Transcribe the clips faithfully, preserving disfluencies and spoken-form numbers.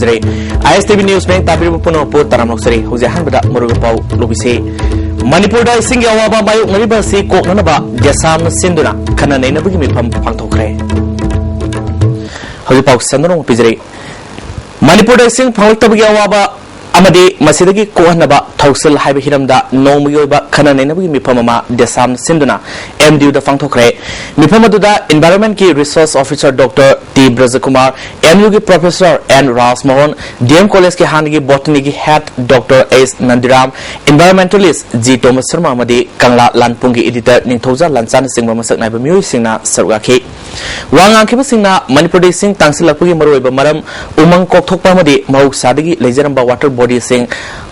ꯖꯔꯦ꯫ ꯑꯥꯏ ꯑꯦꯁ T V news ꯃꯌꯦꯛ ꯇꯥꯕꯤꯔꯤꯕ ꯄꯨꯝꯅꯃꯛꯄꯨ ꯇꯔꯥꯝꯅ ꯑꯣꯛꯆꯔꯤ꯫ ꯍꯧꯖꯤꯛ ꯑꯍꯥꯟꯕꯗ ꯃꯔꯨꯑꯣꯏꯕ ꯄꯥꯎ ꯂꯧꯕꯤꯁꯤ꯫ ꯃꯅꯤꯄꯨꯔꯗ ꯏꯁꯤꯡꯒꯤ ꯑꯋꯥꯕ ꯃꯥꯌꯣꯛꯅꯔꯤꯕ ꯑꯁꯤ ꯀꯣꯛꯅꯅꯕ ꯗꯦꯁꯥꯝꯅ ꯁꯤꯟꯗꯨꯅ ꯈꯟꯅ ꯅꯩꯅꯕꯒꯤ ꯃꯤꯐꯝ ꯄꯥꯡꯊꯣꯛꯈ꯭ꯔꯦ꯫ ꯍꯧꯖꯤꯛ ꯄꯥꯎ ꯁꯟꯗꯣꯛꯅ ꯄꯤꯖꯔꯤ꯫ ꯃꯅꯤꯄꯨꯔꯗ ꯏꯁꯤꯡ ꯐꯪꯂꯛꯇꯕꯒꯤ ꯑꯋꯥꯕ ꯑꯃꯗꯤ ꯃꯁꯤꯗꯒꯤ ꯀꯣꯛꯍꯟꯅꯕ ꯊꯧꯁꯤꯜ ꯍꯥꯏꯕ ꯍꯤꯔꯝꯗ ꯅꯣꯡꯃꯒꯤ ꯑꯣꯏꯕ ꯈꯟꯅ ꯅꯩꯅꯕꯒꯤ ꯃꯤꯐꯝ ꯑꯃ ꯗꯦꯁꯥꯝ ꯁꯤꯟꯗꯨꯅ ꯑꯦꯝ ꯗꯤ ꯌꯨꯗ ꯄꯥꯡꯊꯣꯛꯈ꯭ꯔꯦ꯫ ꯃꯤꯐꯝ ꯑꯗꯨꯗ ꯏꯟꯚꯥꯏꯔꯣꯟꯃꯦꯟꯠꯀꯤ resource officer doctor T Brajkumar, M ꯌꯨꯒꯤ professor N Rajmohan, D M ꯀꯣꯂꯦꯖꯀꯤ ꯍꯥꯟꯅꯒꯤ ꯕꯣꯇꯅꯤꯒꯤ head doctor S Nandiram, environmentalist G Thomas Sharma ꯑꯃꯗꯤ ꯀꯪꯂꯥ ꯂꯥꯟꯄꯨꯡꯒꯤ ꯏꯗꯤꯇꯔ ꯅꯤꯡꯊꯧꯖꯥ ꯂꯥꯟꯆꯥꯅꯆꯤꯡꯕ ꯃꯁꯛ ꯅꯥꯏꯕ ꯃꯤꯑꯣꯏꯁꯤꯡꯅ ꯁꯔꯨꯛ ꯌꯥꯈꯤ꯫ ꯋꯥ ꯉꯥꯡꯈꯤꯕꯁꯤꯡꯅ ꯃꯅꯤꯄꯨꯔꯗ ꯏꯁꯤꯡ ꯇꯥꯡꯁꯤꯜꯂꯛꯄꯒꯤ ꯃꯔꯨꯑꯣꯏꯕ ꯃꯔꯝ ꯎꯃꯪ ꯀꯣꯛꯊꯣꯛꯄ ꯑꯃꯗꯤ ꯃꯍꯧꯁꯥꯗꯒꯤ ꯂꯩꯖꯔꯝꯕ ꯋꯥꯇꯔ ꯕꯣꯗꯤꯁꯤꯡ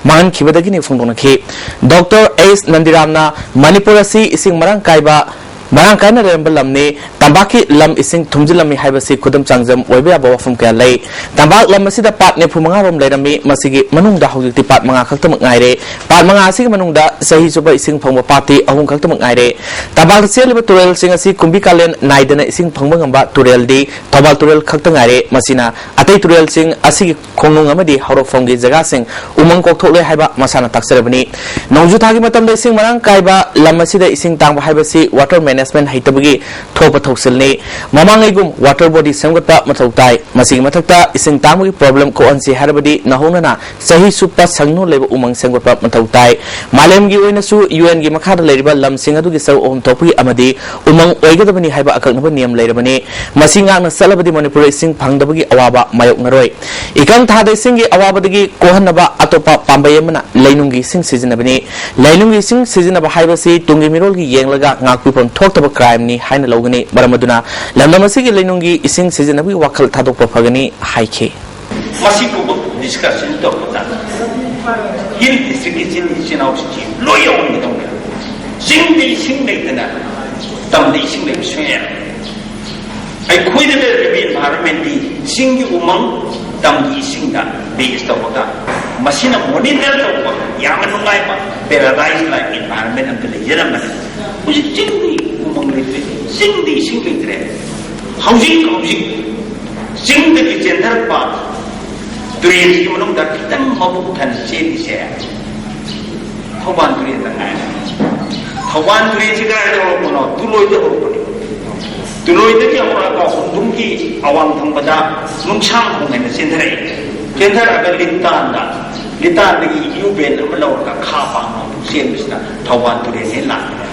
ꯃꯥꯡꯍꯟꯈꯤꯕꯗꯒꯤꯅꯤ ꯐꯣꯡꯗꯣꯛꯅꯈꯤ꯫ ꯗꯣꯛꯇꯔ ꯑꯦꯁ ꯅꯟꯗꯤꯔꯥꯝꯅ ꯃꯅꯤꯄꯨꯔ ꯑꯁꯤ ꯏꯁꯤꯡ ꯃꯔꯥꯡ ꯀꯥꯏꯕ, ꯃꯔꯥꯡ ꯀꯥꯏꯅ ꯂꯩꯔꯝꯕ ꯂꯝꯅꯤ, ꯇꯝꯄꯥꯛꯀꯤ ꯂꯝ ꯏꯁꯤꯡ ꯊꯨꯝꯖꯤꯜꯂꯝꯃꯤ ꯍꯥꯏꯕꯁꯤ ꯈꯨꯗꯝ ꯆꯥꯡꯗꯝ ꯑꯣꯏꯕ ꯌꯥꯕ ꯋꯥꯐꯝ ꯀꯌꯥ ꯂꯩ꯫ ꯇꯝꯄꯥꯛ ꯂꯝ ꯑꯁꯤꯗ ꯄꯥꯠ ꯅꯤꯐꯨ ꯃꯉꯥ ꯔꯣꯝ ꯂꯩꯔꯝꯃꯤ, ꯃꯁꯤꯒꯤ ꯃꯅꯨꯡꯗ ꯍꯧꯖꯤꯛꯇꯤ ꯄꯥꯠ ꯃꯉꯥ ꯈꯛꯇꯃꯛ ꯉꯥꯏꯔꯦ꯫ ꯄꯥꯠ ꯃꯉꯥ ꯑꯁꯤꯒꯤ ꯃꯅꯨꯡꯗ ꯆꯍꯤ ꯆꯨꯞꯄ ꯏꯁꯤꯡ ꯐꯪꯕ ꯄꯥꯠꯇꯤ ꯑꯍꯨꯝ ꯈꯛꯇꯃꯛ ꯉꯥꯏꯔꯦ꯫ ꯇꯝꯄꯥꯛꯇ ꯆꯦꯜꯂꯤꯕ ꯇꯨꯔꯦꯜꯁꯤꯡ ꯑꯁꯤ ꯀꯨꯝꯕꯤ ꯀꯥꯂꯦꯟ ꯅꯥꯏꯗꯅ ꯏꯁꯤꯡ ꯐꯪꯕ ꯉꯝꯕ ꯇꯨꯔꯦꯜꯗꯤ ꯊꯧꯕꯥꯜ ꯇꯨꯔꯦꯜ ꯈꯛꯇ ꯉꯥꯏꯔꯦ꯫ ꯃꯁꯤꯅ ꯑꯇꯩ ꯇꯨꯔꯦꯜꯁꯤꯡ ꯑꯁꯤꯒꯤ ꯈꯣꯡꯅꯨꯡ ꯑꯃꯗꯤ ꯍꯧꯔꯛꯐꯝꯒꯤ ꯖꯒꯥꯁꯤꯡ ꯎꯃꯪ ꯀꯣꯛꯊꯣꯛꯂꯦ ꯍꯥꯏꯕ ꯃꯁꯥꯅ ꯇꯥꯛꯆꯔꯕꯅꯤ꯫ ꯅꯣꯡꯖꯨ ꯊꯥꯒꯤ ꯃꯇꯝꯗ ꯏꯁꯤꯡ ꯃꯔꯥꯡ ꯀꯥꯏꯕ ꯂꯝ ꯑꯁꯤꯗ ꯏꯁꯤꯡ ꯇꯥꯡꯕ ꯍꯥꯏꯕꯁꯤ ꯋꯥꯇꯔ ꯃꯦꯅꯦꯖꯃꯦꯟꯠ ꯍꯩꯇꯕꯒꯤ ꯊꯣꯛꯄ ꯊꯧꯁꯤꯜꯅꯤ꯫ ꯃꯃꯥꯡꯉꯩꯒꯨꯝ ꯋꯥꯇꯔ ꯕꯣꯗꯤ ꯁꯦꯝꯒꯠꯄ ꯃꯊꯧ ꯇꯥꯏ꯫ ꯃꯁꯤꯒꯤ ꯃꯊꯛꯇ ꯏꯁꯤꯡ ꯇꯥꯡꯕꯒꯤ ꯄ꯭ꯔꯣꯕ꯭ꯂꯦꯝ ꯀꯣꯛꯍꯟꯁꯤ ꯍꯥꯏꯔꯕꯗꯤ ꯅꯧꯍꯧꯅꯅ ꯆꯍꯤ ꯆꯨꯞꯄ ꯁꯪꯅꯨ ꯂꯩꯕ ꯎꯃꯪ ꯁꯦꯝꯒꯠꯄ ꯃꯊꯧ ꯇꯥꯏ꯫ ꯃꯥꯂꯦꯝꯒꯤ ꯑꯣꯏꯅꯁꯨ ꯌꯨ ꯑꯦꯟꯒꯤ ꯃꯈꯥꯗ ꯂꯩꯔꯤꯕ ꯂꯝꯁꯤꯡ ꯑꯗꯨꯒꯤ ꯁꯔꯨꯛ ꯑꯍꯨꯝ ꯊꯣꯛꯄꯒꯤ ꯑꯃꯗꯤ ꯎꯃꯪ ꯑꯣꯏꯒꯗꯕꯅꯤ ꯍꯥꯏꯕ ꯑꯀꯛꯅꯕ ꯅꯤꯌꯝ ꯂꯩꯔꯕꯅꯤ꯫ ꯃꯁꯤ ꯉꯥꯛꯅ ꯆꯠꯂꯕꯗꯤ ꯃꯅꯤꯄꯨꯔ ꯏꯁꯤꯡ ꯐꯪꯗꯕꯒꯤ ꯑꯋꯥꯕ ꯃꯥꯌꯣꯛꯅꯔꯣꯏ꯫ ꯏꯀꯪ ꯊꯥꯗ ꯏꯁꯤꯡꯒꯤ ꯑꯋꯥꯕꯗꯒꯤ ꯀꯣꯛꯍꯟꯅꯕ ꯑꯇꯣꯞꯄ ꯄꯥꯝꯕꯩ ꯑꯃꯅ ꯂꯩꯅꯨꯡꯒꯤ ꯏꯁꯤꯡ ꯁꯤꯖꯤꯟꯅꯕꯅꯤ꯫ ꯂꯩꯅꯨꯡꯒꯤ ꯏꯁꯤꯡ ꯁꯤꯖꯤꯟꯅꯕ ꯍꯥꯏꯕꯁꯤ ꯇꯨꯡꯒꯤ ꯃꯤꯔꯣꯜꯒꯤ ꯌꯦꯡꯂꯒ ꯉꯥꯛꯄꯤꯐꯝ ꯊꯣꯛꯇꯕ ꯀ꯭ꯔꯥꯏꯝꯅꯤ ꯍꯥꯏꯅ ꯂꯧꯒꯅꯤ꯫ ꯃꯔꯝ ꯑꯗꯨꯅ ꯂꯝꯗꯝ ꯑꯁꯤꯒꯤ ꯂꯩꯅꯨꯡꯒꯤ ꯏꯁꯤꯡ ꯁꯤꯖꯤꯟꯅꯕꯒꯤ ꯋꯥꯈꯜ ꯊꯥꯗꯣꯛꯄ ꯐꯒꯅꯤ ꯍꯥꯏꯈꯤ꯫ ꯃꯁꯤꯒꯨꯝꯕ ꯗꯤꯁꯀꯁꯟ ꯇꯧꯕꯗ ꯍꯤꯜ ꯗꯤꯁꯇ꯭ꯔꯤꯛꯀꯤ ꯏꯆꯤꯜ ꯏꯆꯤꯟ ꯏꯅꯥꯎꯁꯤꯡꯁꯤ ꯂꯣꯏ ꯌꯥꯎꯍꯟꯒꯗꯧꯅꯤ꯫ ꯆꯤꯡꯗ ꯏꯁꯤꯡ ꯂꯩꯇꯅ ꯇꯝꯗ ꯏꯁꯤꯡ ꯂꯩꯕ ꯁꯨꯡꯌꯥ ꯌꯥꯔꯣꯏ꯫ ꯑꯩꯈꯣꯏꯗ ꯂꯩꯔꯤꯕ ꯏꯟꯚꯥꯏꯔꯣꯟꯃꯦꯟꯗꯤ ꯆꯤꯡꯒꯤ ꯎꯃꯪ, ꯇꯝꯒꯤ ꯏꯁꯤꯡꯗ ꯕꯦꯁ ꯇꯧꯔꯒ ꯃꯁꯤꯅ ꯃꯣꯅꯤꯇꯔ ꯇꯧꯕ ꯌꯥꯝꯅ ꯅꯨꯡꯉꯥꯏꯕ ꯄꯦꯔꯥꯗꯥꯏꯁ ꯂꯥꯏꯛ ꯏꯟꯚꯥꯏꯔꯣꯟꯃꯦꯟ ꯑꯝꯇ ꯂꯩꯖꯔꯝꯕꯅꯤ꯫ ꯍꯧꯖꯤꯛ ꯆꯤꯡꯗꯤ ꯎꯃꯪ ꯂꯩꯇ꯭ꯔꯦ, ꯆꯤꯡꯗꯤ ꯏꯁꯤꯡ ꯂꯩꯇ꯭ꯔꯦ꯫ ꯍꯧꯖꯤꯛ ꯍꯧꯖꯤꯛ ꯆꯤꯡꯗꯒꯤ ꯆꯦꯟꯊꯔꯛꯄ ꯇꯨꯔꯦꯜꯁꯤꯒꯤ ꯃꯅꯨꯡꯗ ꯈꯤꯇꯪ ꯃꯕꯨꯛ ꯊꯟꯅ ꯆꯦꯜꯂꯤꯁꯦ ꯊꯧꯕꯥꯜ ꯇꯨꯔꯦꯜꯗ ꯉꯥꯏꯔꯦ꯫ ꯊꯧꯕꯥꯜ ꯇꯨꯔꯦꯜꯁꯤ ꯀꯗꯥꯏꯗ ꯍꯧꯔꯛꯄꯅꯣ? ꯇꯨꯂꯣꯏꯗ ꯍꯧꯔꯛꯄꯅꯤ꯫ ꯇꯨꯂꯣꯏꯗꯒꯤ ꯍꯧꯔꯛꯑꯒ ꯍꯨꯟꯗꯨꯝꯒꯤ ꯑꯋꯥꯡ ꯊꯪꯕꯗ ꯅꯨꯡꯁꯥꯡ ꯈꯣꯡ ꯍꯥꯏꯅ ꯆꯦꯟꯊꯔꯛꯏ꯫ ꯆꯦꯟꯊꯔꯛꯑꯒ ꯂꯤꯇꯥꯟꯗ, ꯂꯤꯇꯥꯟꯗꯒꯤ ꯌꯨ ꯕꯦꯟ ꯑꯃ ꯂꯧꯔꯒ ꯈꯥ ꯄꯥꯡꯅ ꯑꯃꯨꯛ ꯆꯦꯟꯕꯁꯤꯅ ꯊꯧꯕꯥꯜ ꯇꯨꯔꯦꯜ ꯍꯦꯛ ꯂꯥꯛꯄꯅꯦ꯫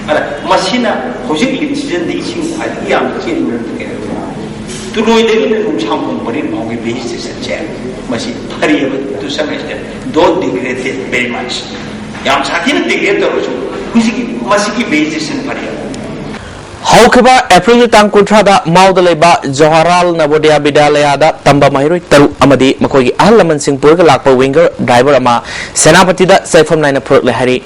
ꯑꯗ ꯃꯁꯤꯅ ꯍꯧꯖꯤꯛ ꯂꯤꯟ ꯁꯤꯖꯟꯗ ꯏꯁꯤꯡ ꯈ꯭ꯋꯥꯏꯗꯒꯤ ꯌꯥꯝꯅ ꯆꯦꯟꯕ ꯃꯔꯝꯗꯤ ꯀꯩꯅꯣ? ꯇꯨꯂꯣꯏꯗꯒꯤꯅ ꯅꯨꯡꯁꯥꯡꯈꯣꯡ ꯄꯔꯤꯡ ꯐꯥꯎꯒꯤ ꯚꯦꯖꯤꯇꯦꯁꯟꯁꯦ ꯃꯁꯤ ꯐꯔꯤꯑꯕ꯫ To some extent, though degraded very much, ꯌꯥꯝ ꯁꯥꯊꯤꯅ ꯗꯤꯒ꯭ꯔꯦꯗ ꯇꯧꯔꯁꯨ ꯍꯧꯖꯤꯛꯀꯤ ꯃꯁꯤꯒꯤ ꯚꯦꯖꯤꯇꯦꯁꯟ ꯐꯔꯤꯑꯕ꯫ ꯍꯧꯈꯤꯕ ꯑꯦꯄ꯭ꯔꯤꯜꯒꯤ ꯇꯥꯡ ꯀꯨꯟꯊ꯭ꯔꯥꯗ ꯃꯥꯎꯗ ꯂꯩꯕ ꯖꯋꯥꯍꯔꯂꯥꯜ ꯅꯕꯣꯗꯌꯥ ꯕꯤꯗ꯭ꯌꯥꯂꯌꯥꯗ ꯇꯝꯕ ꯃꯍꯩꯔꯣꯏ ꯇꯔꯨꯛ ꯑꯃꯗꯤ ꯃꯈꯣꯏꯒꯤ ꯑꯍꯜ ꯂꯃꯟꯁꯤꯡ ꯄꯨꯔꯒ ꯂꯥꯛꯄ ꯋꯤꯡꯒꯔ ꯗ꯭ꯔꯥꯏꯚꯔ ꯑꯃ ꯁꯦꯅꯥꯄꯇꯤꯗ ꯆꯠꯐꯝ ꯅꯥꯏꯅ ꯄꯨꯔꯛꯂꯦ ꯍꯥꯏꯔꯤ꯫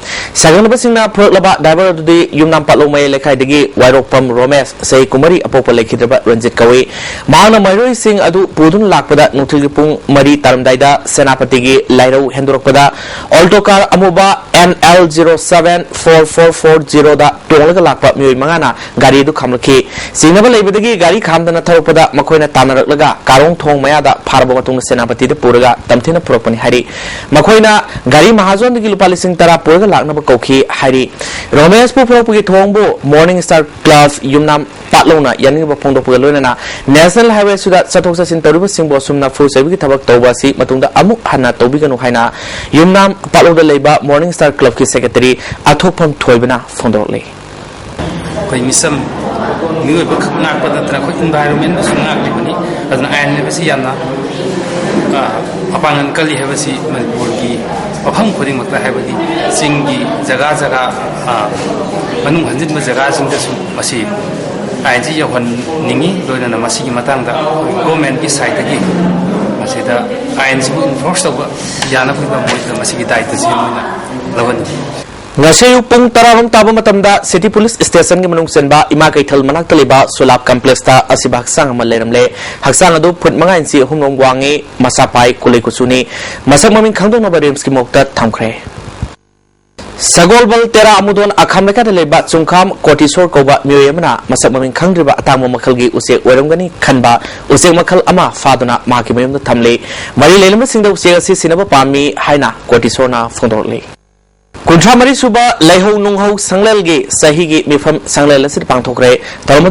ꯁꯥꯒꯟꯅꯕꯁꯤꯡꯅ ꯄꯨꯔꯛꯂꯕ ꯗ꯭ꯔꯥꯏꯚꯔ ꯑꯗꯨꯗꯤ ꯌꯨꯝꯅꯥꯝ ꯄꯥꯠꯂꯧ ꯃꯌꯥꯏ ꯂꯩꯀꯥꯏꯗꯒꯤ ꯋꯥꯏꯔꯣꯛꯄꯝ ꯔꯣꯃꯦꯁ, ꯆꯍꯤ ꯀꯨꯟꯃꯔꯤ, ꯑꯄꯣꯛꯄ ꯂꯩꯈꯤꯗ꯭ꯔꯕ ꯔꯟꯖꯤꯠ ꯀꯧꯏ꯫ ꯃꯍꯥꯛꯅ ꯃꯍꯩꯔꯣꯏꯁꯤꯡ ꯑꯗꯨ ꯄꯨꯗꯨꯅ ꯂꯥꯛꯄꯗ ꯅꯨꯡꯊꯤꯜꯒꯤ ꯄꯨꯡ ꯃꯔꯤ ꯇꯥꯔꯝꯗꯥꯏꯗ ꯁꯦꯅꯥꯄꯇꯤꯒꯤ ꯂꯥꯏꯔꯧ ꯍꯦꯟꯗꯣꯔꯛꯄꯗ ꯑꯣꯜꯇꯣ ꯀꯥꯔ ꯑꯃꯨꯕ N L zero seven four four four zero ꯗ ꯇꯣꯡꯂꯒ ꯂꯥꯛꯄ ꯃꯤꯑꯣꯏ ꯃꯉꯥꯅ ꯒꯥꯔꯤ ꯑꯗꯨ ꯈꯥꯝꯂꯛꯈꯤ꯫ ꯆꯤꯡꯅꯕ ꯂꯩꯕꯗꯒꯤ ꯒꯥꯔꯤ ꯈꯥꯝꯗꯅ ꯊꯧꯔꯛꯄꯗ ꯃꯈꯣꯏꯅ ꯇꯥꯟꯅꯔꯛꯂꯒ ꯀꯥꯔꯣꯡ ꯊꯣꯡ ꯃꯌꯥꯗ ꯐꯥꯔꯕ ꯃꯇꯨꯡꯗ ꯁꯦꯅꯥꯄꯇꯤꯗ ꯄꯨꯔꯒ ꯇꯝꯊꯤꯅ ꯄꯨꯔꯛꯄꯅꯤ ꯍꯥꯏꯔꯤ꯫ ꯃꯈꯣꯏꯅ ꯒꯥꯔꯤ ꯃꯍꯥꯖꯣꯟꯗꯒꯤ ꯂꯨꯄꯥ ꯂꯤꯁꯤꯡ ꯇꯔꯥ ꯄꯨꯔꯒ ꯂꯥꯛꯅꯕ ꯀꯧꯈꯤ ꯍꯥꯏꯔꯤ꯫ ꯔꯣꯃꯦꯁꯄꯨ ꯄꯨꯔꯛꯄꯒꯤ ꯊꯧꯑꯣꯡꯕꯨ ꯃꯣꯔꯅꯤꯡ ꯁ꯭ꯇꯥꯔ ꯀ꯭ꯂꯕ ꯌꯨꯝꯅꯥꯝ ꯄꯥꯠꯂꯧꯅ ꯌꯥꯅꯤꯡꯗꯕ ꯐꯣꯡꯗꯣꯛꯄꯒ ꯂꯣꯏꯅꯅ ꯅꯦꯁꯅꯦꯜ ꯍꯥꯏꯋꯦꯁꯤꯗ ꯆꯠꯊꯣꯛ ꯆꯠꯁꯤꯟ ꯇꯧꯔꯤꯕꯁꯤꯡꯕꯨ ꯑꯁꯨꯝꯅ ꯐꯨꯔꯨ ꯆꯩꯕꯒꯤ ꯊꯕꯛ ꯇꯧꯕ ꯑꯁꯤ ꯃꯇꯨꯡꯗ ꯑꯃꯨꯛ ꯍꯟꯅ ꯇꯧꯕꯤꯒꯅꯨ ꯍꯥꯏꯅ ꯌꯨꯝꯅꯥꯝ ꯄꯥꯠꯂꯧꯗ ꯂꯩꯕ ꯃꯣꯔꯅꯤꯡ ꯁ꯭ꯇꯥꯔ ꯀ꯭ꯂꯕꯀꯤ ꯁꯦꯀ꯭ꯔꯦꯇꯔꯤ ꯑꯊꯣꯛꯐꯝ ꯊꯣꯏꯕꯅ ꯐꯣꯡꯗꯣꯔꯛꯂꯤ꯫ ꯑꯩꯈꯣꯏ ꯃꯤꯆꯝ ꯃꯤꯑꯣꯏꯕꯈꯛ ꯉꯥꯛꯄ ꯅꯠꯇꯅ ꯑꯩꯈꯣꯏ ꯏꯟꯚꯥꯏꯔꯣꯟꯃꯦꯟꯕꯨꯁꯨ ꯉꯥꯛꯂꯤꯕꯅꯤ꯫ ꯑꯗꯨꯅ ꯑꯥꯏꯟ ꯍꯥꯏꯕꯁꯤ ꯌꯥꯝꯅ ꯑ, ꯃꯄꯥꯡꯒꯜ ꯀꯜꯂꯤ ꯍꯥꯏꯕꯁꯤ ꯃꯅꯤꯄꯨꯔꯒꯤ ꯃꯐꯝ ꯈꯨꯗꯤꯡꯃꯛꯇ, ꯍꯥꯏꯕꯗꯤ ꯆꯤꯡꯒꯤ ꯖꯒꯥ ꯖꯒꯥ, ꯑ, ꯃꯅꯨꯡ ꯍꯟꯖꯤꯟꯕ ꯖꯒꯥꯁꯤꯡꯗꯁꯨ ꯃꯁꯤ ꯑꯥꯏꯟꯁꯤ ꯌꯧꯍꯟꯅꯤꯡꯉꯤ꯫ ꯂꯣꯏꯅꯅ ꯃꯁꯤꯒꯤ ꯃꯇꯥꯡꯗ ꯑꯩꯈꯣꯏ ꯒꯣꯔꯃꯦꯟꯒꯤ ꯁꯥꯏꯠꯇꯒꯤ ꯃꯁꯤꯗ ꯑꯥꯏꯟꯁꯤꯕꯨ ꯏꯟꯐꯣꯔꯁ ꯇꯧꯕ ꯌꯥꯅꯕꯒꯤꯗꯃꯛ ꯃꯣꯏꯗ ꯃꯁꯤꯒꯤ ꯗꯥꯌꯤꯠꯇꯁꯤ ꯃꯣꯏꯅ ꯂꯧꯍꯟꯅꯤꯡꯉꯤ꯫ ꯉꯁꯤ ꯑꯌꯨꯛ ꯄꯨꯡ ꯇꯔꯥꯔꯣꯝ ꯇꯥꯕ ꯃꯇꯝꯗ ꯁꯤꯇꯤ ꯄꯨꯂꯤꯁ ꯁ꯭ꯇꯦꯁꯟꯒꯤ ꯃꯅꯨꯡ ꯆꯟꯕ ꯏꯃꯥ ꯀꯩꯊꯦꯜ ꯃꯅꯥꯛꯇ ꯂꯩꯕ ꯁꯨꯂꯥ ꯀꯝꯄ꯭ꯂꯦꯛꯁꯇ ꯑꯁꯤꯕ ꯍꯛꯆꯥꯡ ꯑꯃ ꯂꯩꯔꯝꯂꯦ꯫ ꯍꯛꯆꯥꯡ ꯑꯗꯨ ꯐꯨꯠ ꯃꯉꯥ ꯏꯟꯆꯤ ꯑꯍꯨꯝꯔꯣꯝ ꯋꯥꯡꯉꯤ, ꯃꯁꯥ ꯄꯥꯏ, ꯀꯨꯂꯩ ꯀꯨꯆꯨꯅꯤ꯫ ꯃꯁꯛ ꯃꯃꯤꯡ ꯈꯪꯗꯣꯛꯅꯕ ꯔꯤꯝꯁꯀꯤ ꯃꯣꯔꯒꯇ ꯊꯝꯈ꯭ꯔꯦ꯫ ꯁꯒꯣꯜꯕꯜ ꯇꯦꯔꯥ ꯑꯃꯨꯗꯣꯟ ꯑꯈꯥꯝ ꯂꯩꯀꯥꯏꯗ ꯂꯩꯕ ꯆꯨꯡꯈꯥꯝ ꯀꯣꯇꯤꯁꯣꯔ ꯀꯧꯕ ꯃꯤꯑꯣꯏ ꯑꯃꯅ ꯃꯁꯛ ꯃꯃꯤꯡ ꯈꯪꯗ꯭ꯔꯤꯕ ꯑꯇꯥꯡꯕ ꯃꯈꯜꯒꯤ ꯎꯆꯦꯛ ꯑꯣꯏꯔꯝꯒꯅꯤ ꯈꯟꯕ ꯎꯆꯦꯛ ꯃꯈꯜ ꯑꯃ ꯐꯥꯗꯨꯅ ꯃꯍꯥꯛꯀꯤ ꯃꯌꯨꯝꯗ ꯊꯝꯂꯤ꯫ ꯃꯔꯤ ꯂꯩꯅꯕꯁꯤꯡꯗ ꯎꯆꯦꯛ ꯑꯁꯤ ꯁꯤꯟꯅꯕ ꯄꯥꯝꯃꯤ ꯍꯥꯏꯅ ꯀꯣꯇꯤꯁꯣꯔꯅ ꯐꯣꯡꯗꯣꯔꯛꯂꯤ꯫ ꯀꯨꯟꯊ꯭ꯔꯥ ꯃꯔꯤ ꯁꯨꯕ ꯂꯩꯍꯧ ꯅꯨꯡꯍꯧ ꯁꯪꯂꯦꯜꯒꯤ ꯆꯍꯤꯒꯤ ꯃꯤꯐꯝ ꯁꯪꯂꯦꯜ ꯑꯁꯤꯗ ꯄꯥꯡꯊꯣꯛꯈ꯭ꯔꯦ꯫ ꯊꯧꯔꯝ